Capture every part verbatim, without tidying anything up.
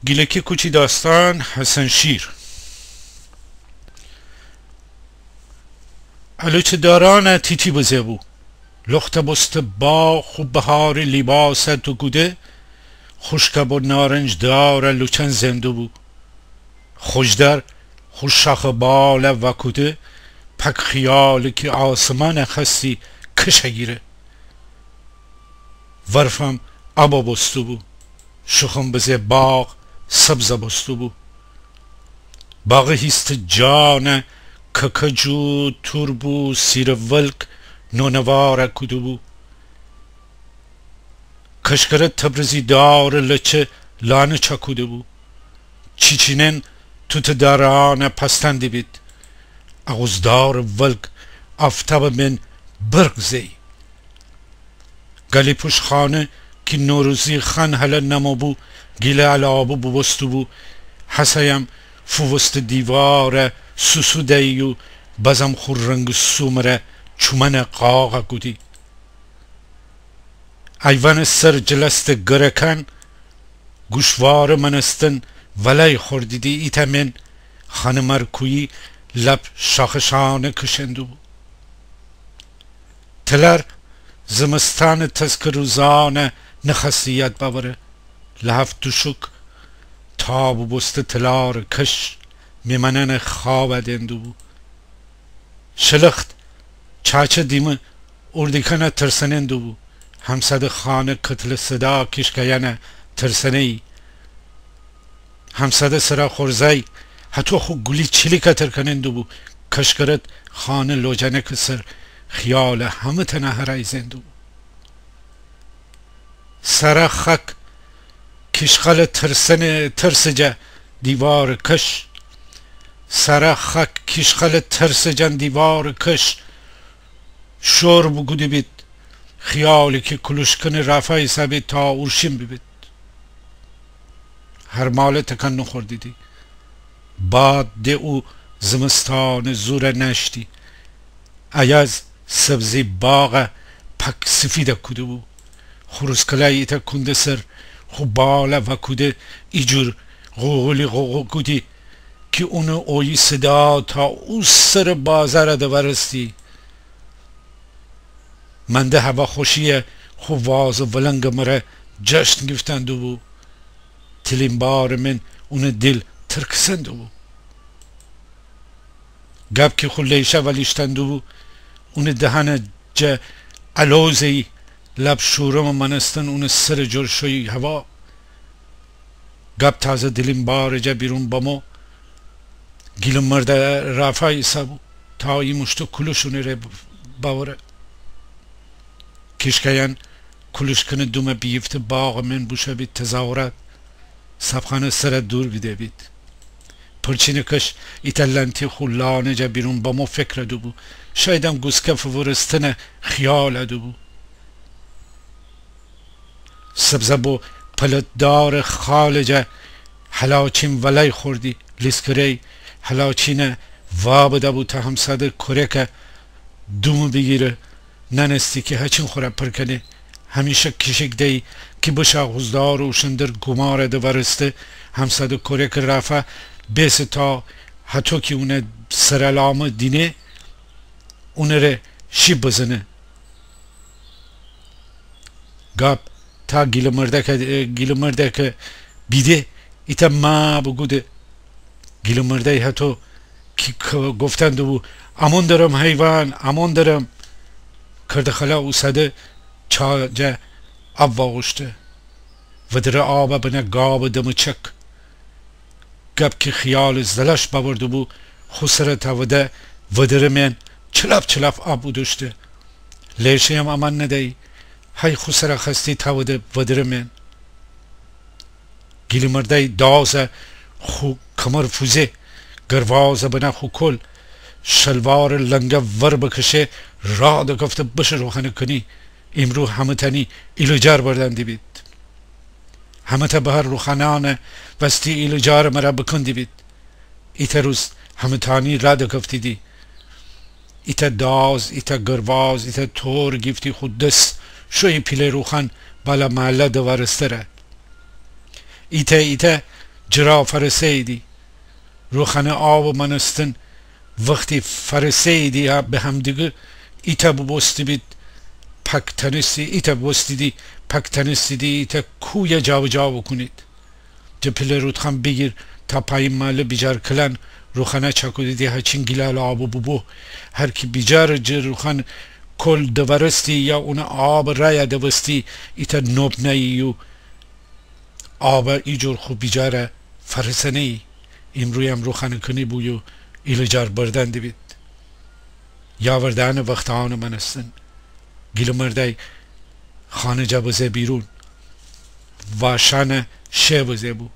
گیلکی کوچی داستان، حسن شیر. الوچه دارانه تیتی بزه بو. لخته بوسته باغ خو بهاری لیباسه دوکوده، خوشکه بو نارنج داره لوچن زندو بو. خوجدار خو شاخه باله وکوده، پک خیالی کی آسمانه خستی کشه گیره. ورفم آبه بوستو بو. شوخم بزه باغ سبزه بوستو بو. باغی هیسته جانه ککج و تورب و سیره ولک نونواره کوده بو. کشکرت تبریزی داره لچه لانه چاکوده بو. چیچینن توته دارانه پستن دیبید. اغوزدار ولک آفتابه من برق زئی. گالی‌پوش خانه کی نوروزی خان هله نمو بو، گیله الابه بوبوستو بو، هسه‌یم فووسته دیواره سوسو دیی و بازم خو رنگ سومره چومنه قاقه کودی. ایوانه سر جلسته گرکان گوشواره مانستن ولای خوردیدی. ایتأ من خانمار کویی لب شاخشانه کشندو بو. تلار زمستانه تسکه روزانه نخوأستی یاد بأوره. لحاف دوشوک تاب بوسته تلار کش میمانانه خوابه دئندو بو. شلخت چاچه دیمه اوردیکانه ترسنندو بو. همساده خانه کتله صدا کیشکایانه ترسنه‌یی. همساده سرا خورزای هتو خو گولی چیلیکه ترکنندو بو. کشکرت خانه لوجنکه سر خیاله همه‌تانه هرای زئندو بو. سرا خاک کیشخاله ترسنه، ترسه جا دیواره کش. سرا خاک کیشخاله ترسه جان دیواره کش. شور بوکوده بید. خیالی کی کولوشکنه رافا ایسابید تا اورشین بیبید. هرماله تکان نوخوردیدی. باد ده او زمستانه زوره نأشتی. ایاز سبزی باغه پاک سفیده کوده بو. خروس کلای ایتأ کونده سر خو باله وأکوده، ایجور غوغولی غوغو کودی کی اونه اویی صدا تا او سر بازاره دوارستی. منده هوا خوشیه خو واز و ولنگ مره جشن گیفتندو بو. تیلینبار من اونه دیل ترکسندو بو. گاب کی خو لیشه ولیشتندو بو، اونه دهانه جا الوزه‌یی لب شورم مانستن اونه سر جور شویی هوا. گاب تازه دیلینبار جا بیرون بمو، گیله‌مرده رافا ایسابو تا ایموشتو کولوش اونه‌ره بأوره. کیشکایان کولوشکنه دومه بیگیفته باغ من بوشو بید تظاهرات. سبخانه سره دور بیده بید. پرچینه کش ایتأ لنتی خو لانه جا بیرون بمو فکر دو بو. شایدم گوسکه فورستنه خیال دو بو. سبزه بو پلت‌دار خاله جا هلاچین ولای خوردی. لیسکره‌ی هلاچینه وابده بو تا همساده کورکه دومه بیگیره. ننستی کی هچین خوره پر کنه. همیشه کیشیک دئی کی بشه غوزدار و شندر گوماره دوارسته. همساده کورکه رافا بیسه تا هتو کی اونه سرالامه دینه اونه‌ره شیب بزنه. گاب تا گیله‌مردکه، گیله‌مردکه بیده ایتأ ما بوکوده. گیله‌مرده‌ی هتو کی گفتندو بو، امون درم حیوان، امون درم. کردخالا اوساده چا جا آب واغوشته. ودره آبه بنه گاب دمه چک. گاب کی خیال زلش بأورده‌بو، خو سره تأوده ودره مئن چلاپ چلاپ آب اودوشته. لیشه‌یم امان ندئی، هی خو سره خوأستی تأوده ودره مئن. گیله‌مرده‌ی دازه خو کمر فوزه، گروازه بنه خو کول، شلوار لنگه ور بکشه، را دکفته بشه روخانه کنی. ایمرو همه‌تأنی ایلجار بردن دیبید. همه‌تأ بهار روخانانه وستی ایلجار مره بکن دیبید. ایتأ روز همه‌تأنی را دکفتیدی. ایتأ داز، ایتأ گرواز، ایتأ تور گیفتی خو دس، شویی پیله روخان بالا محله دوارسته ره. ایتأ ایتأ جٚه را فرسه‌ییدی. روخانٚ آبٚ مأنستن وختی فرسه‌ییدی به همدیگه، ایتأ بوبوسته‌بید پک تنستی، ایتأ بوبوستیدی پک تنستیدی ایتأ کویه جابجا بوکونید. جٚه پیله رودخان بیگیر تا پایین ماله بیجار کلأن روخانه چأکودیدی هچین گیلالٚ آبٚ بوبو. هر کی بیجارٚ جٚه روخانٚ کل دوأرستی یا اونٚ آبٚ رأیه دوستی، ایتأ نوب نأیی یو آبه ایجور خو بیجاره فرسه نیی. ایمرویم روخانٚ کنی بو یو ایلجار بردن دیبید. یاوردأنٚ وختأنٚ مأنستن. گیلٚ مردأی خانه جا بزه بیرون. واشأنه شه بزه بو.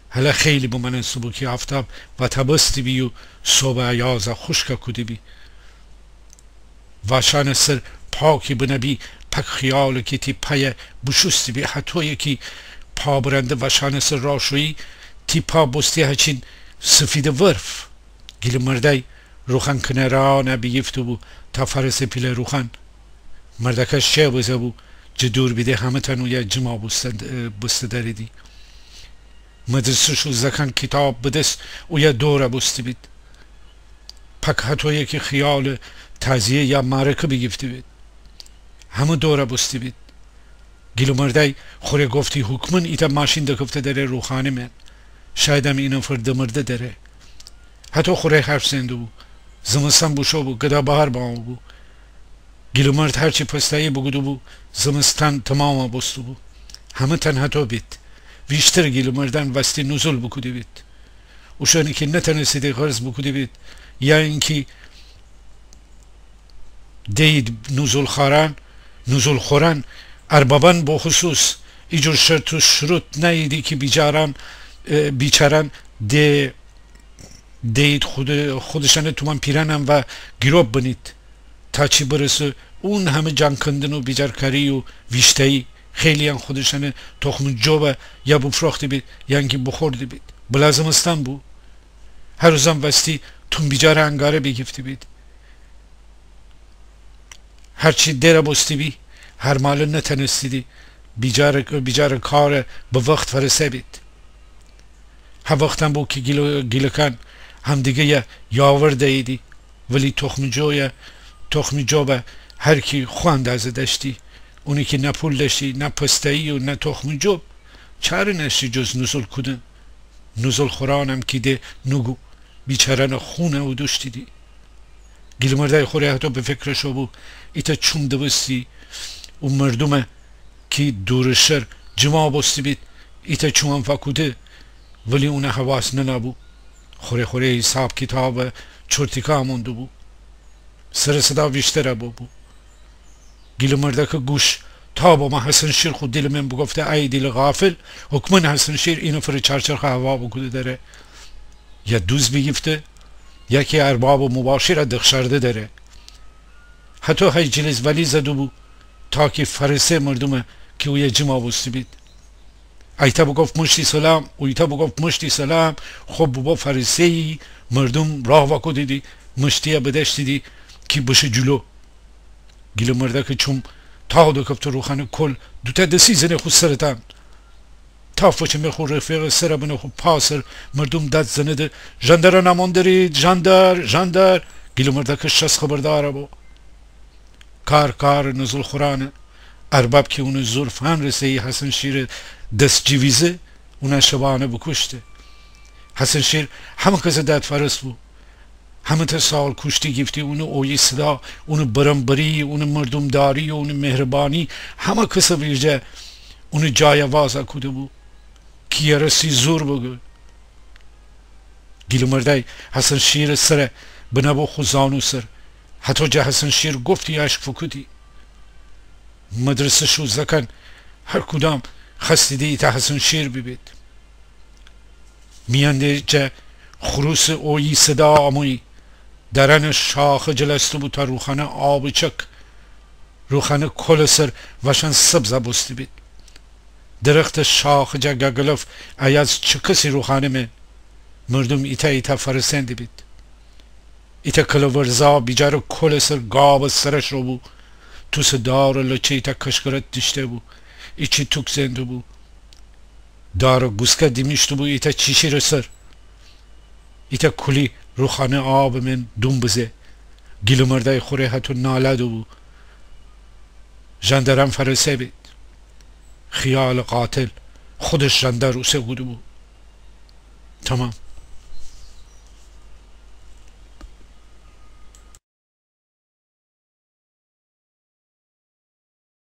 هله خیلی بمأنسته بو کی آفتاب وأتبستی بی یو صوبٚ ایازه خوشکه کودی بی. واشأنٚ سر پاکی بنه بی، پک خیاله کی تی پایه بوشوستی بی. هتویه کی پا برنده واشأنٚ سر راه شویی، تی پا بوستی هچین سفیدٚ ورف. گیلٚ مردأی روخان کنرأنه بیگیفته بو تا فرسه پیله روخان. مردأکه شه بزه بو، جٚه دور بیده همه‌تأن اویه جما بوسته دریدی. مدرسه‌شو زأکأن کیتاب به دس اویه دور بوسته‌بید. پک هتویه کی خیاله تعزیه یا معرکه بیگیفته‌بید. همه دور بوسته‌بید. گیلٚ مردأی خوره گفتی حکمن ایتأ ماشین دکفته دره روخانه من. شایدم اینفر دمرده دره. هتو خوره حرف زئن دوبو. زمستان بوشو بو، گدا بهار بامو بو. گیلٚ مرد هرچی پستایی بوکوده بو، زمستان تمام بوسته بو. همه‌تأن هتو بید. ویشتر گیلٚ مردأن وستی نزول بوکوده بید. اوشأنی کی نتأنستیدی غرض بوکوده بید، یا اینکی دئید نزول‌خوارأن، نزول‌خورأن، اربابأن بخصوص ایجور شرط و شروط نأییدی کی بیجارأن، اه، بیچارأن ده، دئید خود، خودشأنٚ تومان پیرأنم و گیروب بنید. تا چی برسه اون همه جانکندن و بیجارکاری و ویشتایی، خیلی‌یأن خودشأنٚ تخمٚ جوبه یا بوفروخته‌بید یا اینکی بوخورده‌بید. بلا زمستان بو. هر روزم وستی توم بیجارٚ انگاره بیگیفته‌بید. هرچی دئره بوسته‌بی، هر ماله نتأنستیدی بیجارٚ، بیجارٚ کاره به وخت فرسه‌بید. هه وختم بو کی گیل، گیلکأن همدیگه‌یه یاور دییدی، ولی تخمٚ جویه، تخمٚ جوبه هر کی خو اندازه دأشتی. اونی کی نه پول دأشتی، نه پستایی و نه تخمٚ جوب، چاره نأشتی جز نزول کودن. نزول‌خورأنم کی ده نوگو، بیچارأنٚ خونه اودوشتیدی. گیلٚ مردأی خوره هتو به فکر شو بو، ایتأ چوم دوستی او مردومه کی دورٚ شر جما بوسته‌بید، ایتأ چومم فأکوده، ولی اونٚ حواس ننأ بو. خوره خوره حیساب کیتابٚ چورتیکا مون دوبو. سرٚ صدا ویشتر بوبو. گیلٚ مردأکٚ گوش تا بمو حسن شیر خو دیلٚ من بوگفته: ای دیلٚ غافل، حکمن حسن شیر اینفرٚ چارچرخه هوا بوکوده دره. یا دوز بیگیفته، یا کی اربابٚ موباشیره دخشارده دره. هتو هی جلیز ولیز دوبو تا کی فرسه مردومه کی اویه جما بوسته‌بید. ایتأ بوگفت مشتی سلام، اویتأ بوگفت مشتی سلام. خب بوبو فرسه‌یی، مردوم راه واکودیدی، مشتی‌یه بدأشتیدی کی بشه جلو. گیلٚ مردأکٚ چوم تا دکفته روخانٚ کل، دوتأ دسی زنه خو سرٚ تأن. تا فچمه خو رفیقٚ سر بنه خو پا سر، مردوم داد زنده: ژاندارأن امون درید، ژاندار، ژاندار! گیلٚ مردأکٚ شس خبردار بو. کار کارٚ نزول‌خورأنه. ارباب کی اونٚ زور فأنرسه‌یی حسن شیرٚ دس جیویزه، اونه شبانه بوکوشته. حسن شیر همه کسٚ دادفرس بو. همه‌تأ سال کوشتی گیفتی، اونٚ اویی صدا، اونٚ برنبری، اونٚ مردومداری، اونٚ مهربانی، همه کسٚ ویرجه اونٚ جایه وازأ کوده بو. کی یأرستی زور بگه. گیلٚ مردأی حسن شیرٚ سره بنه بو خو زانو سر. هتو جه حسن شیر گفتی اشک فوکودی. مدرسه‌شو زأکأن هر کدام خوأستیدی ایتأ حسن شیر بیبید. میأن ده جه خروسٚ اویی صدا آمویی. درأنٚ شاخه جلسته بو تا روخانه آبٚ چک. روخانه کلٚ سر واشأن سبزأ بوسته‌بید. درختٚ شاخه جه گگلف ایاز چکسی روخانه مئن. مردوم ایتأ ایتأ فأرسنده‌بید. ایتأ کلورزا بیجارٚ کلٚ سر گابٚ سرش رو بو. توسٚ دارٚ لچه ایتأ کشکرت دیشته بو. ایچی توک زنده بو. دارٚ گوسکه دیمیشته‌بو ایتأ چیچیرٚ سر. ایتأ کولی روخانه آبٚ من دوم بزه. گیلٚ مردأی خوره هتو ناله دوبو. ژندرم فرسه بید. خیالٚ قاتل خودش ژندر اوسه بوده‌بو. تمام.